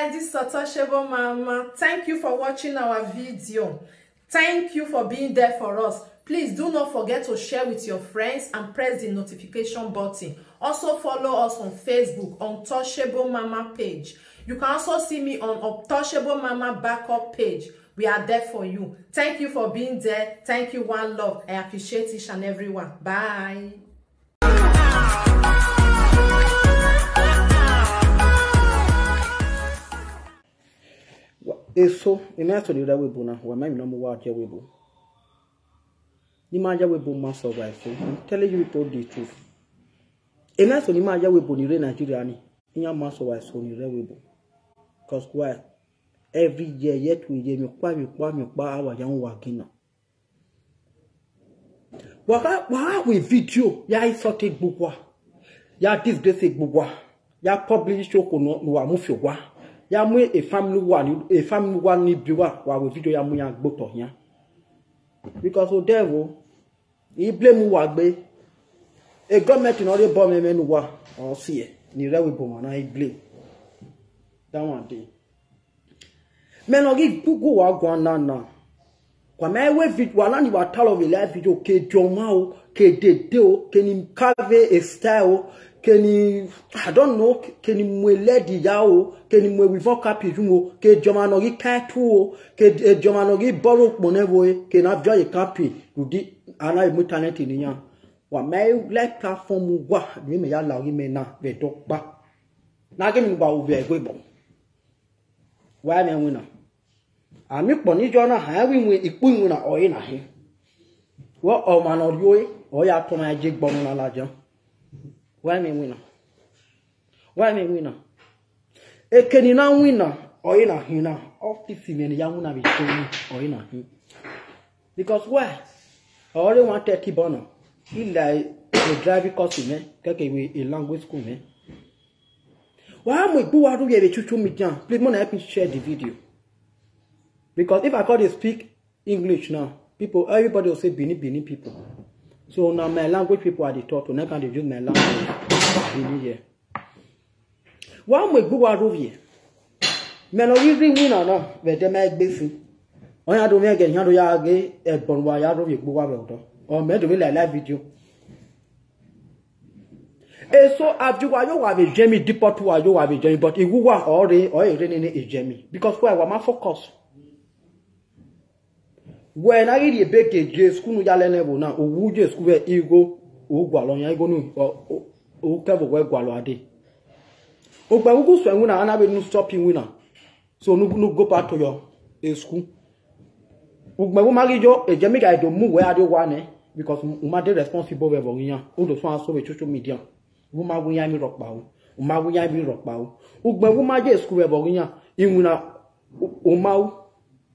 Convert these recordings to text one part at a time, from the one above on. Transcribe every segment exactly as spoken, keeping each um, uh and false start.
This is Untouchable Mama. Thank you for watching our video. Thank you for being there for us. Please do not forget to share with your friends and press the notification button. Also follow us on Facebook, Untouchable Mama page. You can also see me on Untouchable Mama backup page. We are there for you. Thank you for being there. Thank you, one love. I appreciate each and every one. Bye. Wa-, eso, emwi eso ni rre ẹvbo ebo na, wa ma emwi ne ọ mu uwa ye ẹvbo ebo. Ne ima ye ẹvbo ebo ma sẹ uwa eso. I'm telling you people the truth. Emwi eso ne ima ye ẹvbo ebo ni rre Nigeria ni, iran ma sẹ uwa eso ni rre ẹvbo ebo. Cause why? Every year, year to year, emwi ọkpa, emwi ọkpa, emwi ọkpa, a wa ya uwa ginna. Wa gha, wa gha ru video, ya insult egbe uwa, ya disgrace egbe uwa, ya publish okhuo ne uwa mu fi owa, ya mu e family uwa ni, e family uwa ni bi uwa, wa ru video ya mu iran gbe otọ khian. Because odẹ ẹvbo, I blame uwa gbe. E government ne ọ rhie obọ mwẹ mwẹ ne uwa, ọ si ẹe, ni rre ẹvbo ebo mwa na, I blame. That one dey. Mẹ ne ọ ghi gu uwa guan na na. Wa ma wẹ video, wa na ni wa talọ vbe live video, ke diọmwa o, ke dede o, ke ni carve a style o, ke ni, I don't know, ke ni mu led ya o, ke ni mu weave cap yu o, ke diọmwa ne ọ ghi ka ẹtu o, ke diọmwa ne ọ ghi bọrọ ukpọn nẹ vbe ore, ke na viọ ye cap rhunmwuda a na mu talent ne iran. Wa ma live platform uwa, ne imẹ ya la ọghe imẹ na vbe ẹdẹ ọkpa. Ne a ghe emwi ne uwa ru vbe ẹvbo ebo. Wa mwẹ iwinna. Amẹ ikpọ ni yọ na, hẹ iwinna, ikpọ iwinna ọre na hin. Wẹ ọmwa ne ọ rrie ore, ọ ya tọn ọmwa je gbe ọmwa na ladian. Wa mwẹ iwinna. Wa mwẹ iwinna. Eke ne I na winna, ọre na hin na. Ọfisi mwẹ ne I ya winna vbe Germany, ọre na hin. Because why? Ọre one thirty bọ na. I la e driving course mwẹ, kẹkẹ vbe e language school mwẹ. Wa mu egbe uwa rhie vbe social media, please, mona help me share the video. Because if I come dey speak English now, people, everybody will say Benin, Benin people. So now my language people are the talk to, now can they use my language? Benin here. Wa mu egbe uwa rhie. Mẹ ne ọ ghi rre iwinna na, vbe ẹdẹ ma egbe sin. Ọ yan do mwẹ ẹghẹ, iran do ya ghe ẹgbọn ne uwa ya rhie egbe uwa vbe ọdọ. Ọ mẹ do vbe la live video. Eso a viọ uwa ye owa vbe Germany, deport uwa ye owa vbe Germany, but igho uwa ọre, ọre rre nene e Germany. Because why? Wa ma focus. Wẹ na ghi rhie ebe ke je school ne u ya lele ẹvbo na, u wu je school vbe igho, u gualọ yan igho ni, ọ, ọ, u kẹvbe wẹ gualọ a dee. Ugbẹn vbe u gu suẹ iwinna, a na vbe nu stop iwinna. So, nu, nu go back to your, eh, school. Ugbẹn vbe u ma ghi yo, e Germany gha do mu wẹ a rrie owa nẹ, because u ma dey responsible vbe ẹvbo iran, u do suẹn so vbe social media. U ma wu iran emwi rhọkpa o, u ma wu iran emwi rhọkpa o. Ugbẹn vbe u ma ye school vbe ẹvbo iran, iwinna, u, u ma ru.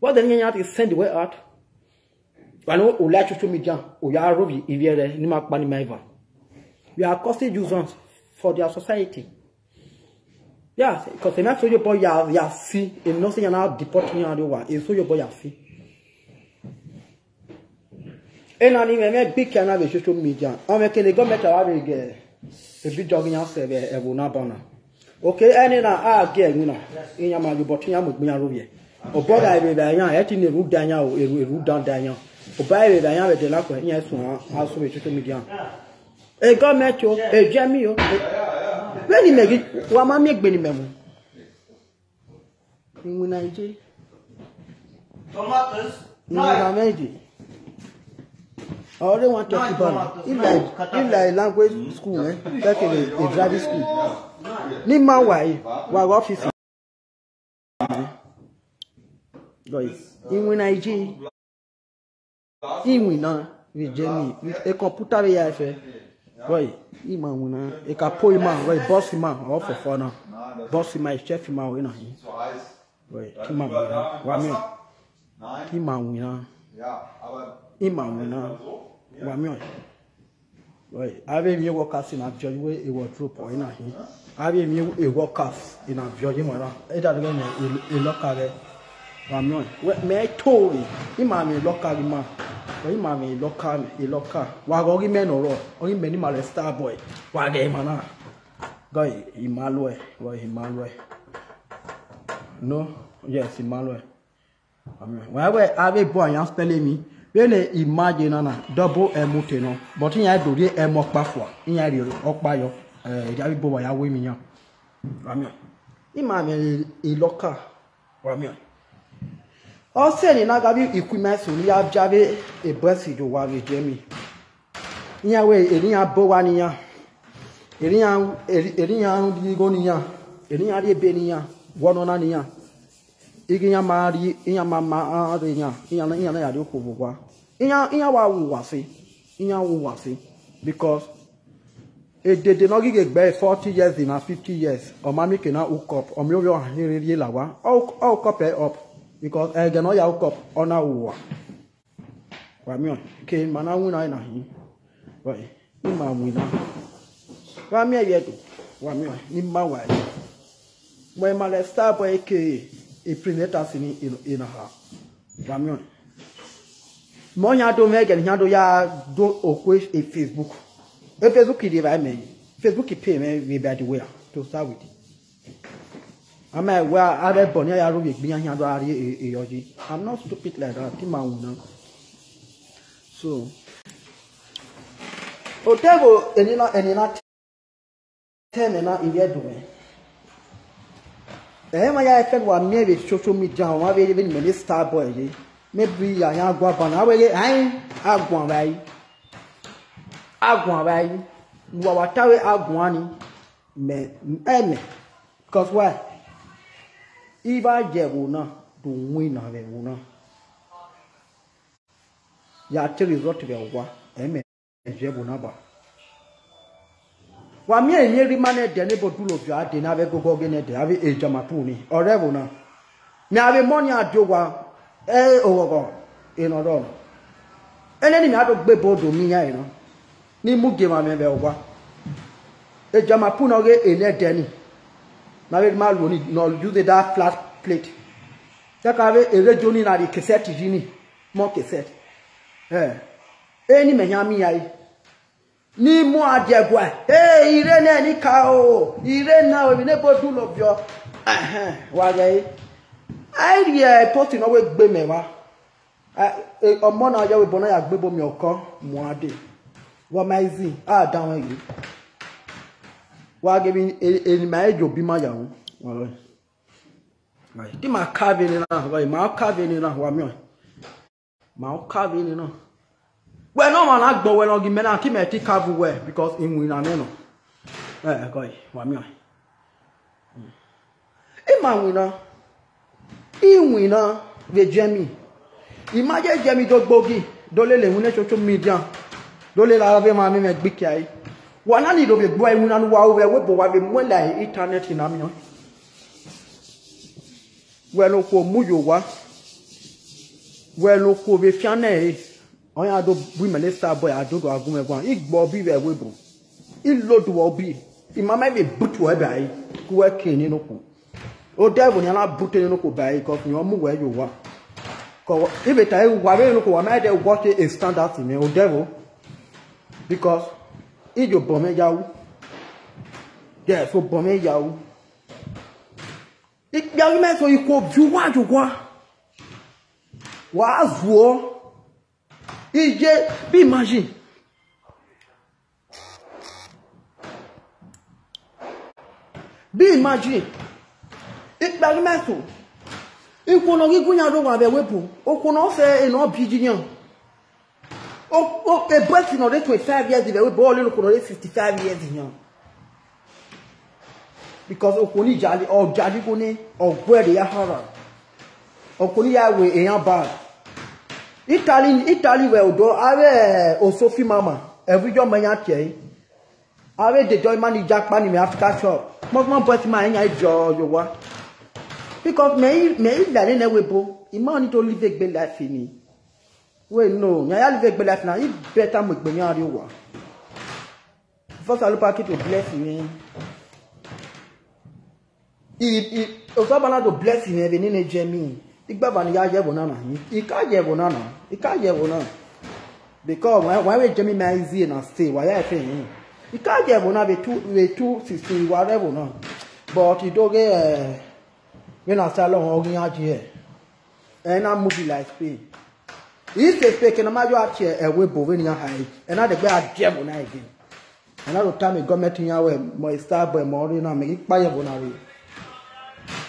What the nigga have to send the way out? Wa no, u la social media, u ya rhie ivbiẹrẹ ne ima kpa ne ima eva. You are causing nuisance for their society. Yeah, because ena eso ye obọ ya, ya si, emwi ne ọ sẹ iran na deport iran rrie owa, eso ye obọ ya si. Ena ni mwẹ, mwẹ gbe ikia na vbe social media. Ọ mwẹ kene government a vbe ghe ebi jọghe iran sẹ vbe ẹvbo na bọ na. Okay, ẹni na a gie iwinna, iran ma yo, but iran mu egbe iran rhie. Obọ gha vbe vbe iran, ẹ ti ne erhunmwu da iran o, erhunmwu, erhunmwu dan da iran. Obọ gha vbe vbe iran vbe ẹdẹ na kue, iran suẹn a so vbe social media. E government o, e Germany o, e, vbene imẹ ghi, wa ma miẹn egbe ne imẹ mu. Iwinna eje. Tomatoes. Iwinna mwẹ eje. Ọre wan tọ kiba na. If like, if like language school, eh, like a, a driving school. Ne ima wa e, wa ghe office. Guys, iwinna eje. Iwinna vbe Germany, e computer vbe ya ẹfe. Boy, ima winna, e ka po ima, boy, boss ima, ọ fọfọ na. Boss ima, e chef ima, ọ na hin. Boy, ima winna, wa miẹn. Ima winna. Ima winna, wa miẹn. Boy, avbe emwi workers na viọ ye wardrobe, ọ na hin. Avbe emwi workers na viọ ye emwa na. E da dọghe ne e lọka ghẹ. Wa miẹn, wẹ, mẹ to re, ima mwẹ lọka ghi ma, wẹ ima mwẹ lọka, lọka. Wa ghe ọghe imẹ ne ọ rrọọ, ọghe imẹ ne ima rẹ star boy, wa ghe ima na. Gọ ima luẹ, gọ ima luẹ. No, yes, Emmanuel. Wẹ wẹ avbe ebo a yan spell emwi. Vbene I ma ye na na, double M te nọ. But iran do rhie M ọkpa fua, iran rhie ọkpa yọ. Eh, avbe ebo wa ya ru emwi iran. Wa miẹn. I ma mwẹ elọka. Wa miẹn. Ọ sẹ ne I na gha vbe ikhuimaeso ne I ya viọ avbe ebẹsi ye owa vbe Germany. Iran wẹ, erriọ iran bọ owa ne iran, erriọ iran, erriọ iran rhie igho ne iran, erriọ iran rhie ebe ne iran, wẹ ọnọ na ne iran. Ighẹ iran ma rhie, iran ma ma rre iran, iran na, iran na ya rhie okhuo vbe owa. Iran, iran wa ru uwa ẹse, iran ru uwa ẹse, because edede ne ọ ghi ghe gbe forty years na, fifty years, ọ ma miẹn eke na hook up, ọ miẹn ovbi ọmwa kherhe rhie la owa, ọ hook up ẹ up, because ẹghẹ ne ọ ya hook up, ọ na ru uwa. Wa miẹn ọẹn, ke ima na winna ẹre na hin. Right. I ma winna. Wa miẹn ye Ẹdo. Wa miẹn ọẹn, ne I ma wa ẹre. Wẹ ma lẹ Starboy ke e presenters ni e na ha. Wa miẹn ọẹn. Mẹ ọ yan do mwẹ ẹghẹ ne iran do ya do okhuo e Facebook. E Facebook rhie evbare mẹ yi. Facebook pay mwẹ vbe, by the way, to start with. A ma wẹ avbe ẹbọ ne iran ya ru vbe egbe iran, iran do gha rhie e, e yọ yi. I'm not stupid like that. I ma winna. So, odẹ vbo eni na, eni na te mwẹ na, I vbe do mwẹ. Ẹ ma ya fẹ ne uwa miẹn vbe social media, ọmwa vbe, vbe ne imẹ ne Starboy ye. Maybe ya yan guan ban na, wẹ ghe, ain, a guan vbe a yi. A guan vbe a yi. Uwa wa ta wẹ a guan ni. Mẹ, ẹ mẹ. Because why? I vbe ye ẹvbo na, do winna vbe ẹvbo na. Ya te result vbe owa, ẹ mẹ ye ẹvbo na ba. Wa miẹn emwi erha ima nẹdẹ ne ebo dulọ viọ a dee ne avbe ẹgogo ghe nẹdẹ, avbe Jamapu ni, ọ rre ẹvbo na. Mẹ avbe emọ ni a die owa, ẹ oghọghọ, enọ rrọọ. Ẹnẹ ne mẹ a do gbe ebo do miẹn iran na, ne I mu gie emwa mwẹ vbe owa. Jamapu ne ọ ghe enẹdẹ ni, ne avbe ma luo ni, ne ọ use that flat plate. Te ka avbe erha Dio ni na rhie cassette yi ni, mọ cassette. Ẹ, eni mẹ hia miẹn iran re. Ne I mu a die ẹguae, "Hey, I rre nẹ, ne I ka o, I rre na o, emwi ne ebo dulọ viọ." Ẹhẹn, wa ghẹ re. A i rhie post ne ọ wẹ gbe mẹ vba. A, e, ọmọ na ya vbe ebo na ya gbe ebo miẹn ọkọ mu a dee. Wa ma izin, a danmwẹ yi. Wa ghe emwi, e, emwi ma he ye obọ ima ya ru. Wa rẹn. Te ima ka vbe nena, wa, ima ka vbe nena, wa miẹn ọẹn. Ma ọ ka vbe nena. Wẹ ne ọmwa na gbọ wẹ ne ọ ghi mẹ na, ke imẹ te ka vu wẹ, because I winna mwẹ nọ. Ẹ, ẹgọe, wa miẹn ọẹn. I ma winna, I winna vbe Germany. I ma ye Germany do gbe ogi, do lele iwinna social media, do lele avbe emwa mwẹ gbe ikiae. Wa na ni do vbe gbe iwinna ne uwa ru vbe ẹvbo ebo, wa vbe mu ẹn la internet na miẹn ọẹn. Wẹ ne okhuo mu ye owa, wẹ ne okhuo vbe fian nẹ ẹre, ọ yan do bu imẹ ne Starboy a do do a gu mwẹ guan. I gbe ọbi vbe ẹvbo ebo, I load uwa ọbi, I ma ma vbe butu ẹre ba ẹre, ke uwẹ ke nene okhuo. Odẹ ẹvbo nian na butu nene okhuo ba ẹre, because rẹn ọ mu uwẹ ye owa. Kọ, I vbe ta ẹre, uwa vbe nene okhuo, wa ma dẹ watch e standard mwẹ, odẹ ẹvbo, because I ye obọ mwẹ ya ru. Yes, obọ mwẹ ya ru. Ikpia ghi mẹ so ikhuo viọ uwa ye owa. Wa zuọ. Iye, be imagine. Be imagine. Ikpia ghi mẹ so. Ikhuo ne ọ ghi gu iran rre owa vbe ẹvbo ebo. Okhuo ne ọ sẹ enọ bi yi iran. O, o, a boy ne ọ rre twenty-five years vbe ẹvbo ebo, ọ lele okhuo ne ọ rre sixty-five years yan. Because okhuo ni jali, ọ jali igho ne, ọ guẹ rre ya hara. Okhuo ni ya we eyan ba. Italy, Italy vbe odọ, avbe Osofi mama, ẹvbo iyọmọ iran tie ẹre. Avbe dedọ ima ni ya kpa ni mwẹ Africa shop. Kpọnmọ boys ma iran viọ ye owa. Because mẹ i, mẹ i la nene ẹvbo ebo, I ma need to live egbe life ni. Wẹ no, yan ya live egbe life na, I better mu egbe yan rrie owa. Before Osanobua ke to bless mwẹ. I, I, Osanobua na do bless mwẹ vbe nene Germany. Igbava ne I ya ye ẹvbo na na, I, I ka ye ẹvbo na na, I ka ye ẹvbo na. Because wa, wa vbe Germany ma easy na stay, wa ya ẹfe hin. I ka ye ẹvbo na vbe two, vbe two sixteen, wa rre ẹvbo na. But I do ghe, eh, Vbene asylum ọ ghi iran die, ẹ na mubi la Spain. Ise Spain ke ne a ma yo a tie ẹvbo ebo vbene iran hae, ẹ na dẹgbe a die ẹvbo na again. Ẹ na do tama gọọmenti iran wẹẹ, mẹ Starboy, mẹ ọre na, mẹ ghi kpa ye ẹvbo na rre.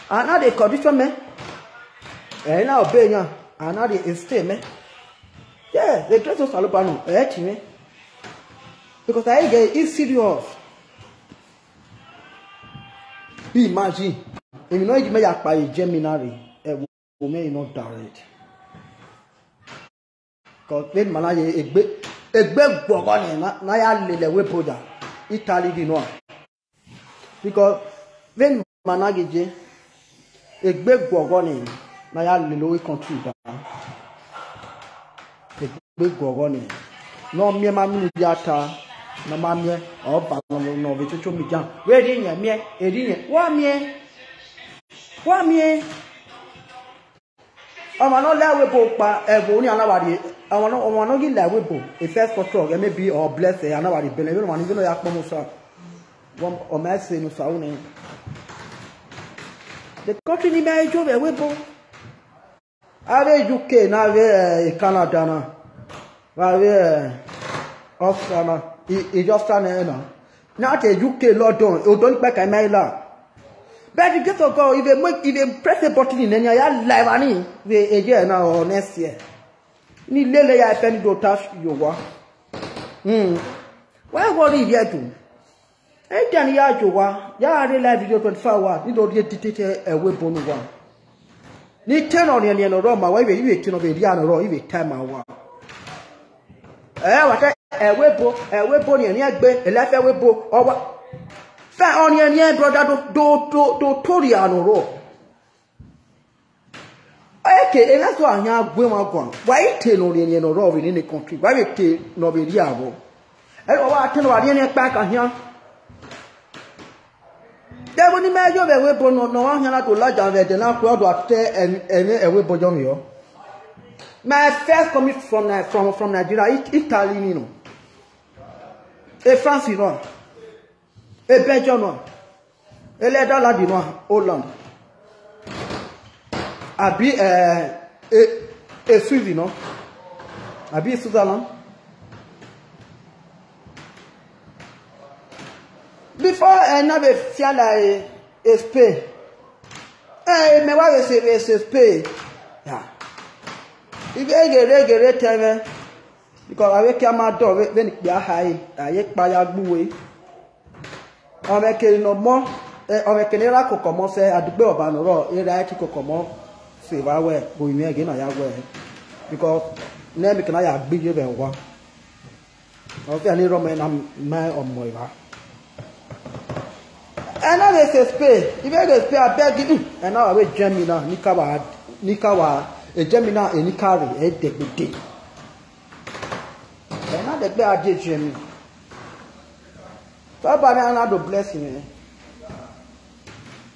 A na de condition mẹ, ẹ na obey iran, a na de stay mẹ. Yes, the grace of Osanobua nọ, ẹ tie mwẹ. Because I get it serious. Imagine, emwi ne ọ yi mẹ ya kpa ye Germany na rre, ẹvbo mẹ i nọ direct. Cause vbene ima na ye egbe, egbe guọghọ nẹ na, na ya lele ẹvbo ebo ya, Italy ghi nọ. Because vbene ima na ghi ye, egbe guọghọ nẹ na ya lele oghe country da. Egbe guọghọ nẹ. Ne ọ miẹn ma miẹn ya ta, ne ọ ma miẹn, ọ ba nọ, nọ vbe social media. Wẹ erha iyẹn miẹn, erha iyẹn, wa miẹn, wa miẹn. Ọmwa ne ọ la ẹvbo ebo kpa, ẹvbo ni a na vba rrie, ọmwa ne, ọmwa ne ọ ghi la ẹvbo ebo, e first control, maybe ọ bless, a na vba rrie bẹlẹ, vbene ọmwa ni vbene ọ ya kpọnmwẹ osa, ọ ma ẹse ne osa ru nẹ. The country ni ma i jo vbe ẹvbo ebo. Avbe U K na, avbe, eh, Canada na, avbe, eh, Australia na, i, i Australia na, na te U K, London, odọ ni kpẹka ima i la. But the grace of God, if they make, if they press a button in any, ya la evba ni vbe a year na or next year. Ni lele ya ẹfe ni do ta ye owa. Hmm. Why worry yet? Ẹdẹ ne I ya ye owa, ya gha rre live video twenty-four hours, ne I do rhie detail ẹvbo ebo ne uwa. Ne I te ne ọniẹnniẹn ne ọ rrọọ ma uwa, I vbe, I vbe te ne ọ vbe rhia ne ọ rrọọ, I vbe ta ma uwa. Ẹ wa ta ẹvbo ebo, ẹvbo ebo ọniẹnniẹn gbe, e life ẹvbo ebo, ọ wa. Fa ọniẹnniẹn brother do, do, do, do to rhia ne ọ rrọọ. Eke, emwa eso a yan gu emwa guan. Wa i te ne ọniẹnniẹn ne ọ rrọọ vbe nene country, wa vbe te ne ọ vbe rhia vbọ. Ẹ wa te ne ọ vba rhie ne ẹkpa ka hian. Deghẹ ne imẹ yo vbe ẹvbo ebo nọ, ne ọ khian na do ladian vbe ẹdẹ na, kue ọ do a te ẹmwẹ, ẹmwẹ ẹvbo ebo yọ mwẹ yọ. My first coming from Ni-, from, from Nigeria, It-, Italy ni nọ. E France nọ. E Belgium nọ. E Netherlands nọ, Holland. Abi, eh, e, e Swiss nọ. Abi Switzerland. Before, eh, na vbe fia la, eh, eh, Spain. Eh, mẹ wa vbe se, vbe se Spain. Ya. I vbe ghere ghere tẹmwẹ. Because avbe kia ma dọ vbe, vbene ikpia hae, a ye kpa ya gbe uwe. Ọmwẹ kere ne ọ mọ, eh, ọmwẹ kere ne ra koko ọmọ sẹ, adugbe ọba ne ọ rrọọ, erha ẹki koko ọmọ sẹ evba wẹ, ovbi mwẹ ghe na ya wẹ. Because ne emwi kẹ na ya gbe iye vbe owa. Ọ fia ne erha ọmọ na ma ọmọ evba. Ẹ na vbe se Spain, I vbe ghe Spain, abeg, hmm, ẹ na wa vbe Germany na, ni ka wa, ni ka wa, e Germany na, e ni ka rre, ẹ dẹgbede. Ẹ na dẹgbe a die Germany. Baba mwẹ a na do bless mwẹ.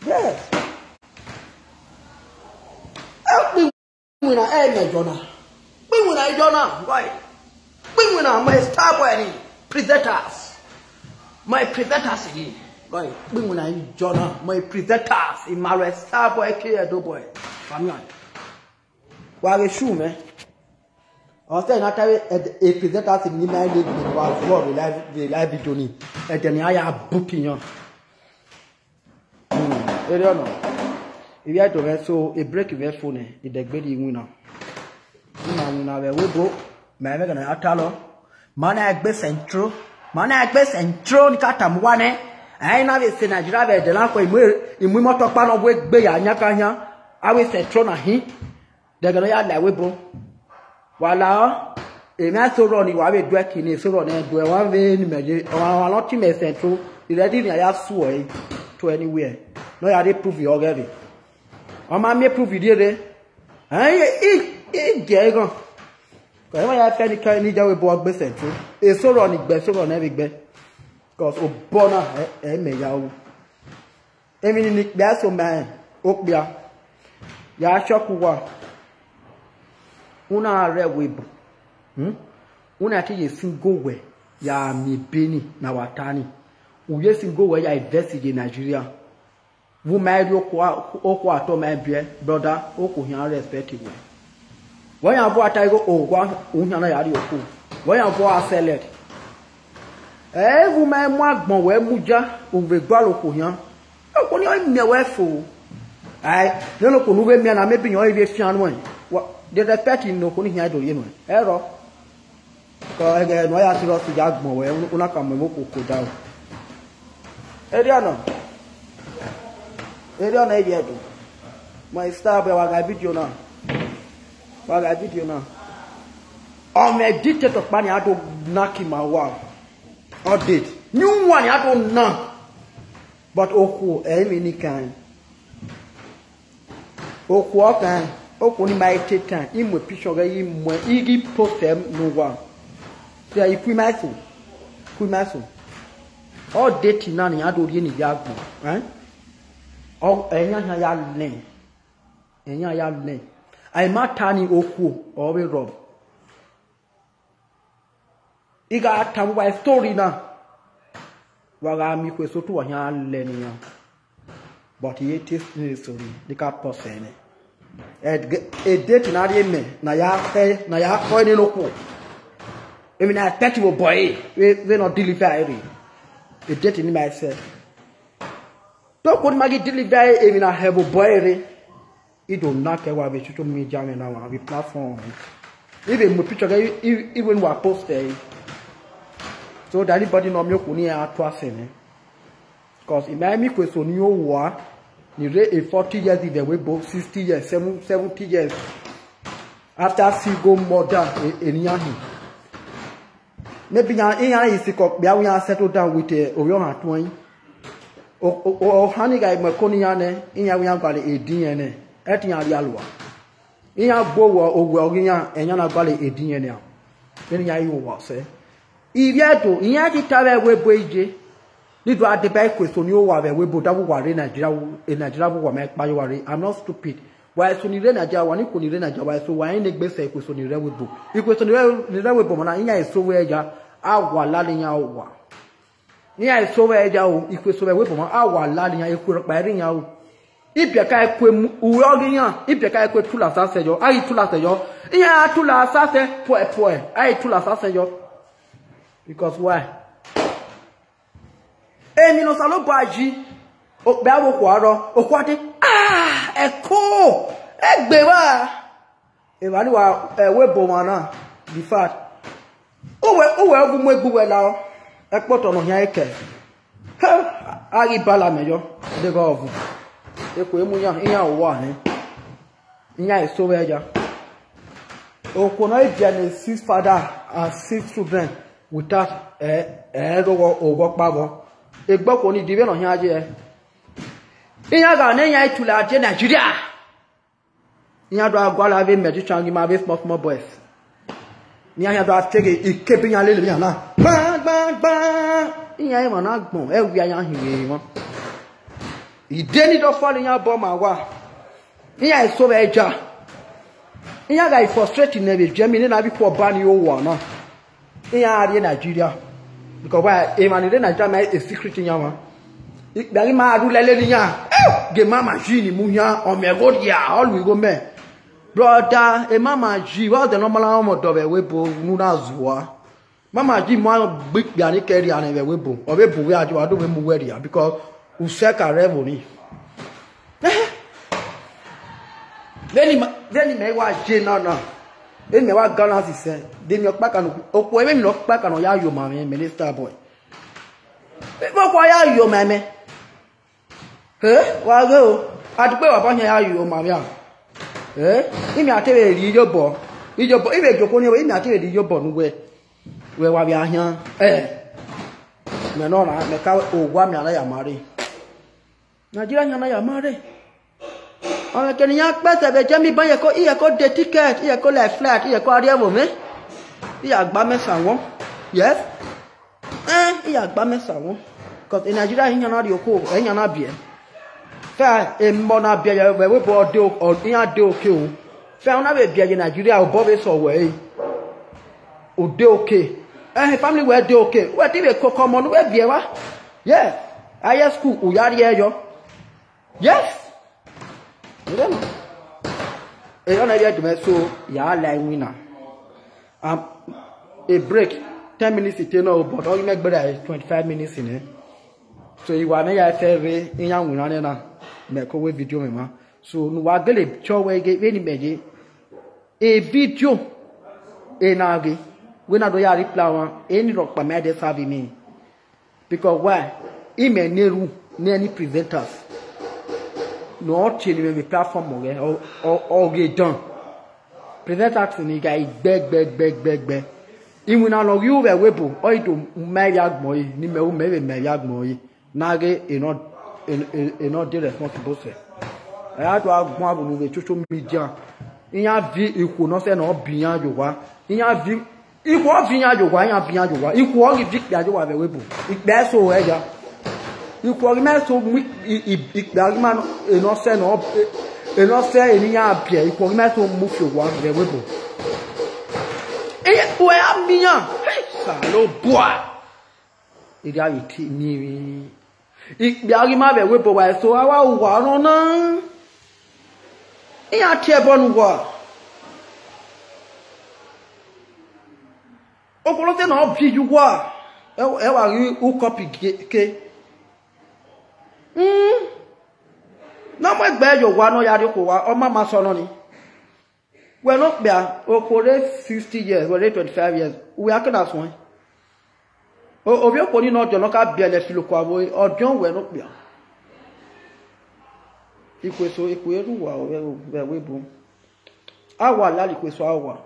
Yes. Ẹ kpi iwinna, ẹ mẹ Jona. Kpi iwinna Jona, why? Kpi iwinna, my Starboy ni, presenters. My presenters ni, why? Kpi iwinna Jona, my presenters. Emmanuel Starboy, K Edo boy. Family. Wa ghe shu mwẹ. Ọ sẹ ne a ta vbe ẹd-, e presenters ni ma le gbe wa vlọ vbe live, vbe live video ni. Ẹdẹ ni a ya buti yan. Hmm, erriọ nọ. Ivbi Ẹdo mwẹ, so, e break vbe fo nẹ, idẹgbe rhie iwinna. Ima winna vbe ẹvbo ebo, ma mwẹ ghe ne a ya talọ. Ma na gbe Central, ma na gbe Central ni ka tama uwa nẹ. Ẹ i na vbe se Nigeria vbe ẹdẹ na kue, I mu, I mu imọto ọkpa ne ọ wegbe ya yan ka yan, avbe Central na hin. Dẹgẹ ne ọ ya la ẹvbo ebo. Wa la ọ, emwa eso rrọọ ni wa vbe duẹ ki ni, eso rrọọ ne ẹ duẹ, wa vbe ne imẹ ye, ọmwa, ọmwa ne ọ tie imẹ Central, I ready ne a ya su ẹre to anywhere. Ne ọ ya rre prove ọghẹe rre. Ọ ma miẹn proof rhie rre. Ẹn, I, I, I gie ẹre ghan. Kọ emwa ya fẹ ni ka ni ya ẹvbo ebo gbe Central. Eso rrọọ ni gbe, eso rrọọ ne ẹ vbe gbe. Because obọ na, ẹ, ẹ mẹ ya ru. Emwi ni ikpia eso ma rẹn, okpia. Ya shock uwa. Una rre ẹvbo ebo. Hmm? Una te ye single wẹ ya miẹn ebe ni ne a wa ta ni. U ye single wẹ ya invest ye Nigeria. Vbe u ma rhie okhuo, okhuo atọ ma biẹ, brother, okhuo khian respect wẹ. Vbe ọ yan vbe a ta igho owa, u khian na ya rhie okhuo. Vbe ọ yan vbe a select. Ẹ vbe u ma mu agbọn wẹ mudia, u vbe gualọ okhuo khian. Okhuo ni ọ miẹn wẹ fo. Ai, nene okhuo ne u vbe miẹn na, maybe yan ọre vbe fian nuẹn. Wa, the respect ne okhuo ni khian do rhie nuẹn. Ẹrọ. Kọ ẹghẹ ne ọ ya serious ya gbọn wẹ, u na ka mu ẹmwẹ okhuo ko da o. Erriọ nọ, erriọ nọ, erriọ ẹdo. My star boy, wa gha video na. Wa gha video na. Ọ mwẹ dictator ọkpa ni a do knock him out. Update. New one ni a do knock. But okhuo, ẹ i mwẹ ni kan. Okhuo ọkan, okhuo ni ma i te tan, I mu picture ghẹ, I mu, I ghi post ẹre ne uwa. So, I ku ima eso, ku ima eso. Update na ne iran do rhie ne ivbi agbọn, eh? Ọ, ẹyan hia ya lẹ, ẹyan ya lẹ. A i ma ta ni okhuo, ọ vbe rrọọ. I gha tama uwa story na, wa gha miẹn ikhuo eso te uwa khian lẹ ne iran. But I i te story, ne I ka post ẹre nẹ. Ed-, e date ne a rhie mẹ, ne a ya khẹ, ne a ya khọ nene okhuo. Emwi ne a expect vbe obọ ẹre, vbe, vbene ọ deliver ẹre rre. E date ne ima i sẹ. Te okhuo ni ma ghi deliver emwi ne a hẹ vbe obọ ẹre rre. I do na kẹ wa vbe social media mwẹ na wa vbe platform. I vbe mu picture kẹ, I, I, I wẹ ne uwa post ẹre. So that anybody ne ọ miẹn okhuo ni a tua sẹ mwẹ. 'Cause I ma i miẹn ikhuo eso ni owa, ni rre a forty years ivbe ẹvbo ebo, sixty years, seven, seventy years. After single mother, e, e ne iran hin. Maybe iran, iran i sikẹ okpia, iran settle down with, eh, ovbi ọmwa tuẹn. O, o, o, ohan ni gha mu ẹko ne iran nẹ, iran wẹ iran gualọ ediọn nẹ, ẹ te iran rhie alua. Iran gbe owẹ, owẹ ọghe iran, ẹyan na gualọ ediọn nẹ, vbene iran i ru owa sẹ. Ivbi Ẹdo, iran ghi ta vbe ẹvbo ebo iye, ni do a deba ikhuo eso ni owa vbe ẹvbo ebo, da vbe uwa rre Nigeria, e Nigeria vbe uwa ma kpa ye uwa rre. I'm not stupid. Wa eso ni rre Nigeria, wa ni ikhuo ni rre Nigeria, wa eso, wa rẹn ne egbe sẹ ikhuo eso ni rre ẹvbo ebo. Ikhuo eso ni rre, ni rre ẹvbo ebo ma na, iran eso vbe ẹja, a wa lala iran owa. Ne iran eso vbe ẹja o, ikhuo eso vbe ẹvbo ebo ma, a wa lala iran, ikhuo rhọkpa i rre iran o. Ibiẹka i kue mu, uwẹ ọghe iran, ibiẹka i kue tula asasẹ yọ, a ghi tula asẹ yọ. Iran a tula asasẹ puẹ puẹ, a ghi tula asasẹ yọ. Because why? Emwi ne Osanobua yi, okpia vbe okhuo arrọọ, okhuo a dee, ah, ẹko, egbe evba. Evba ni wa, eh, wẹ ebo mwa na, the fact. Uwẹ, uwẹ ọghe mu egbe uwẹ lao, ẹkpọtọ ne ọ hian kẹ. He, a ghi bala mẹ yọ, deghẹ ọvbu. Ekhue mu iran, iran uwa nẹ. Iran eso vbe ẹja. Okhuo ne ọ i biẹ ne six father and six children without, eh, eh, rogho, oghọ kpavọ. Egbe okhuo ni di vbene ọ hian ye. Iran gha ne iran i tula die Nigeria. Iran do a gualọ avbe magician ghi ma avbe small small boys. Ne iran do a teghe ikebe iran lele iran na. Gban, gban, gban. Iran emwa na gbọn, ẹ wia iran hin vbe emwa. Ide ni do fall iran obọ ma wa. Iran eso vbe ẹja. Iran gha frustrate nẹ vbe Germany, nena vbe ikhuo ọba ni owa na. Iran rrie Nigeria. Because why? Emwa ni rre Nigeria ma e secret iran mwa. Ikpia ghi ma rre ulẹ lele iran. Eh, gie mama yi ni mu yan, ọ mẹ gho dia, ọ lu igho mẹ. Brother, e mama yi, what's the normal ọmọ ọdọ vbe ẹvbo ebo ne u na zua? Mama yi mu gbe ikpia ni kẹ rria nẹ vbe ẹvbo ebo. Ọ vbe bu wẹ ajo, a do vbe mu wẹ rria, because u sẹ ka rre ẹvbo ni. Vbene ima, vbene imẹ wa ye na na, vbene imẹ wa ga na sisẹ, de emwi ọkpaka ne okhuo, emwi ne ọkpaka ne ọ ya ye oma mwẹ, minister boy. Vbe okhuo ya ye oma mwẹ. Eh, wa ghe o, adugbe wa ba yan ya ye oma mwẹ a. Eh, imẹ a te vbe rhie iyobọ, iyobọ, I vbe gie okhuo ni, imẹ a te vbe rhie iyobọ ne uwẹ, wẹ wa vbe a hian. Eh, mẹ nọ na, mẹ ka owa mẹ a na ya ma rre. Nigeria yan na ya ma rre. Ọmwẹ kene iran kpẹsẹ vbe Germany ban, iyẹko, iyẹko de ticket, iyẹko la flight, iyẹko a rrie ẹvbo mwẹ. Iya gba mẹ sanwọ. Yes. Eh, iya gba mẹ sanwọ. 'Cause e Nigeria iyan na rrie okhuo, iyan na biẹ. Fẹ emọ na biẹ vbe ẹvbo ebo ọ de o-, ọ, iran de oke o. Fẹ ọ na vbe biẹ ye Nigeria, obọ vbe sẹ wẹ ẹre. U de oke. Eh, family wẹ de oke. Wẹ te vbe koko ọmọ ne uwẹ biẹ vba. Yeah. Higher school, u ya rrie yọ. Yes. Erriọ na, erriọ na, erriọ do mẹ, so ya la iwinna. Um, a break, ten minutes te nọ, but ọ ghi mẹ gberra twenty-five minutes nẹ. So, I wa mẹ ya fẹ rre iran winna nẹ na, mẹ ko wẹ video mwẹ ma. So, ne uwa gele chọ wẹ ghe vbene imẹ ye, e video ena ghe, wẹ na do ya reply ọmwa, eni rhọkpa mẹ dẹ serve mẹ. Because why? Imẹ ne erhunmwu ne any presenters ne ọ tie ne imẹ vbe platform ọghẹ, ọ, ọ, ọ ghe dan. Presenters ni gha gbe gbe gbe gbe gbe. Iwinna ne ọ ghi ru vbe ẹvbo ebo, ọ i do ma ivbi agbọn ẹre, ne imẹ ru mẹ vbe ma ivbi agbọn ẹre. Na ghe enọ, enọ, enọ de responsible sẹ. Ẹ ra do a guan vbe unu vbe social media. Iran viọ ikhuo ne ọ sẹ ne ọ biẹ iran ye owa. Iran viọ, ikhuo ọ viọ iran ye owa, iran viọ iran ye owa. Ikhuo ọ ghi viọ ikpia ye owa vbe ẹvbo ebo. Ikpia eso hẹ ya. Ikhuo ọ ghi ma eso mu i-, i-, i-, ikpia ghi ma nọ, enọ sẹ ne ọ, enọ sẹ eni iran biẹ. Ikhuo ọ ghi ma eso mu fi owa vbe ẹvbo ebo. Ẹ, wẹ a miẹn iran. Hey, Osanobua. Erha vbe te miẹn emwi. Ikpia ghi ma vbe ẹvbo ebo wa eso, a wa ru uwa rọn na. Iran tie ẹbọ ne uwa. Okhuo ne ọ sẹ ne ọ biẹ ye uwa, ẹ, ẹ wa ghi u copy ke. Hmm. Ne ọ mu egbe ye owa ne ọ ya rrie okhuo owa, ọ ma ma sẹ ọnọ nii. Wẹ ne okpia, okhuo rre sixty years, wẹ rre twenty-five years, uwẹ a ke na suẹn. O-, ovbi okhuo ni ne ọdiọn ne ọ ka biẹlẹ filoko avbe ọdiọn wẹ ne okpia. Ikhuo eso, ikhuo erha uwa vbe, vbe ẹvbo ebo. A wa lalo ikhuo eso a wa.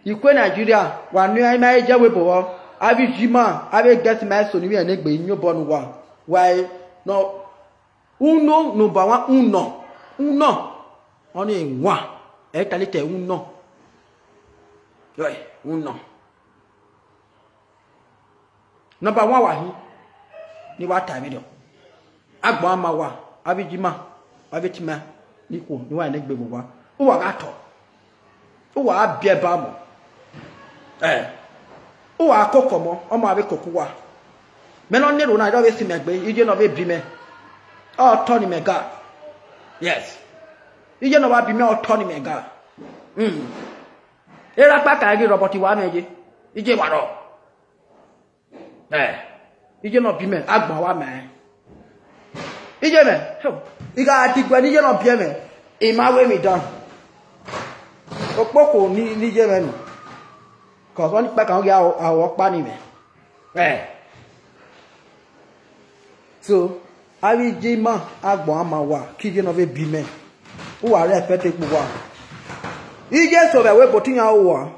Ikhuo Nigeria, wa ne ima ye ẹvbo ebo vbọ, avbe iye ima, avbe guest ma eso ne ivbi ẹnegbe, iyobọ ne uwa, wa e nọ, uno, number one, uno, uno, ọnii wan, ẹ i ta lele uno, ẹ, uno. Number one wa hin, ne I wa ta ẹmwẹ nọ. Agbọn ama wa, avbe iye ima, avbe etima, ne ikhuo ne uwa rẹn ne egbe vbe owa, uwa gha tọ, uwa gha biẹ ba ọmọ, ẹ, uwa gha koko ọmọ, ọmọ gha vbe koko uwa. Mẹ ne ọ na erhunmwu na, erha vbe si mẹ egbe, iye ne ọ vbe bi mẹ, ọ tọ ne imẹ ga. Yes. Iye ne ọ wa bi mẹ, ọ tọ ne imẹ ga. Hmm. Erha ọkpa ka ghi rrọọ, but I wa mwẹ iye, iye wa rrọọ. Ẹ, iye ne ọ bi mẹ, agbọn wa mẹ. Iye mwẹ, I gha diguẹ ne iye ne ọ biẹ mwẹ, I ma ru emwi dan. Okpokhuo ni, ne iye mwẹ nọ, cause ọnii kpẹkan ghi aro, aro ọkpa ni mwẹ. Ẹ. So, avbe iye ima, agbọn ama wa, ke iye ne ọ vbe bi mẹ, uwa respect kpe uwa. Iye eso vbe ẹvbo ebo te iran ru uwa,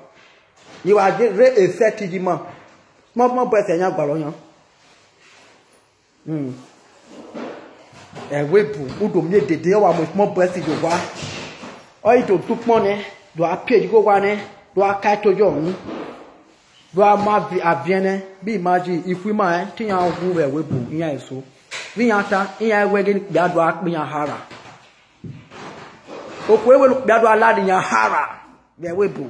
ne I wa je rre respect iye ima. Small small boys ẹre iran gualọ yan. Hmm. Ẹvbo ebo, u do miẹn dede, ọ wa mu small boys ye owa. Ọ i do dẹ ukpọn nẹ, do a pie ye igho owa nẹ, do a ka ẹto yọ unu. Do a ma vi-, aviẹn nẹ, bi ima yi, ikhuo ima rẹn, te iran wu vbe ẹvbo ebo, iran eso. Vbe iran ta, iran wẹ ghe ne ikpia do a kpe iran hara. Okhuo ewe ne okpia do a ladian hara vbe ẹvbo ebo.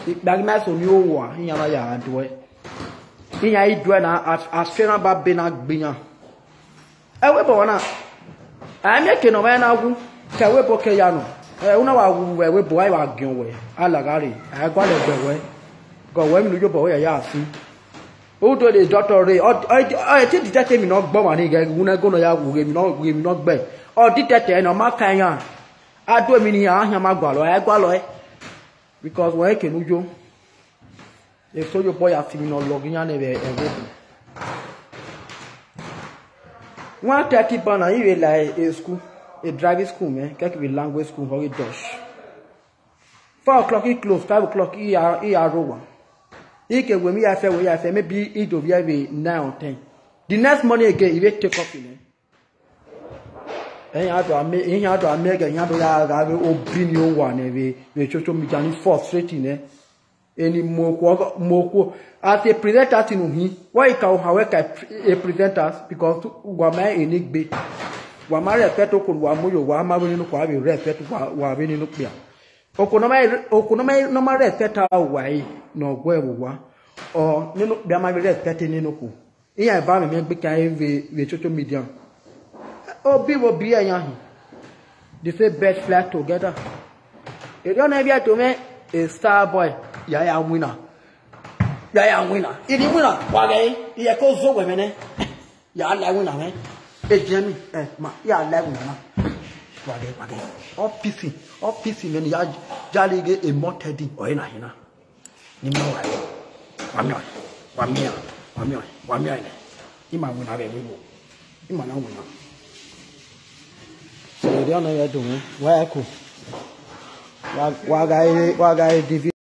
Ikpia ghi ma eso ni owa, iran na ya gha duẹ. Iran i duẹ na, a, a sẹ eran ba be na gbe iran. Ẹvbo ebo na, a i miẹn eke ne ọ mwa na wu, ke ẹvbo ebo ke ya nọ. Ẹ, u na wa wu vbe ẹvbo ebo, a i wa giẹn wẹ, a lagha rre, a i gualọ gbe wẹ, gọ wẹ emwi ne u yobọ wẹ ya ya sin. U do de dọtọ rre, ọ, ọ, ọ, ọ te detect emwi ne ọ gbe ọmwa ni ghẹ, wu ne ẹgo nọ ya wu ghe emwi ne ọ, ghe emwi ne ọ gbe. Ọ detect ẹre nẹ, ọ ma kan iran. A do emwi ne iran khian ma gualọ, a i gualọ ẹre. Because wẹ eke ne u yo, eso ye obọ ya fi emwi ne ọ lọghe iran nẹ vbe ẹvbo ebo. One thirty bana, I vbe la e school, e driving school mwẹ, kẹkẹ vbe language school, ọ ghi Dutch. Four o'clock I close, five o'clock I ya, I ya rre owa. I ke wẹ emwi ya fẹ, wẹ ya fẹ, maybe I do vbiẹ vbe nine or ten. The next morning again, I vbe take off nẹ. Iran do a miẹn, iran do a miẹn ẹghẹ iran do ya gha vbe obi ni owa nẹ vbe, vbe social media ni frustrate nẹ. Eni mu okhuo, mu okhuo. As a presenter tunu hin, wẹ I ka ohan wẹ ka a presenters, because wa ma enegbe. Wa ma respect okhuo ne uwa mu ye owa, a ma vbe nene okhuo, a vbe respect wa, wa vbe nene okpia. Okhuo ne ọ ma, okhuo ne ọ ma, ne ọ ma respect uwa ẹre, ne ọ gu ẹre vbe owa, ọ nene okpia ma vbe respect nene okhuo. Iran eva mwẹ miẹn gbe kan vbe, vbe social media. Obi vbe obi ẹyan hin. They say birds fly together. Erriọ ne I vbiẹ do mwẹ, a star boy, ya ya winna. Ya ya winna. I ni winna, wa ghẹ, I yẹ ko zo wẹ mwẹ nẹ. Ya la winna mwẹ. Ejemi, eh, ma, ya la winna na. Wa ghẹ, wa ghẹ. Ọfisi, ọfisi mwẹ ne I ya, ya rhie ghe emọtẹdin, ọ re na hin na. Ne ima wa, wa miẹn ọẹn, wa miẹn ọẹn, wa miẹn ọẹn, wa miẹn ọẹn nẹ. Ima winna vbe ẹvbo, ima na winna. So, erriọ ne I vbiẹ do mwẹ, wa ẹko. Wa, wa gha re, wa gha re D V.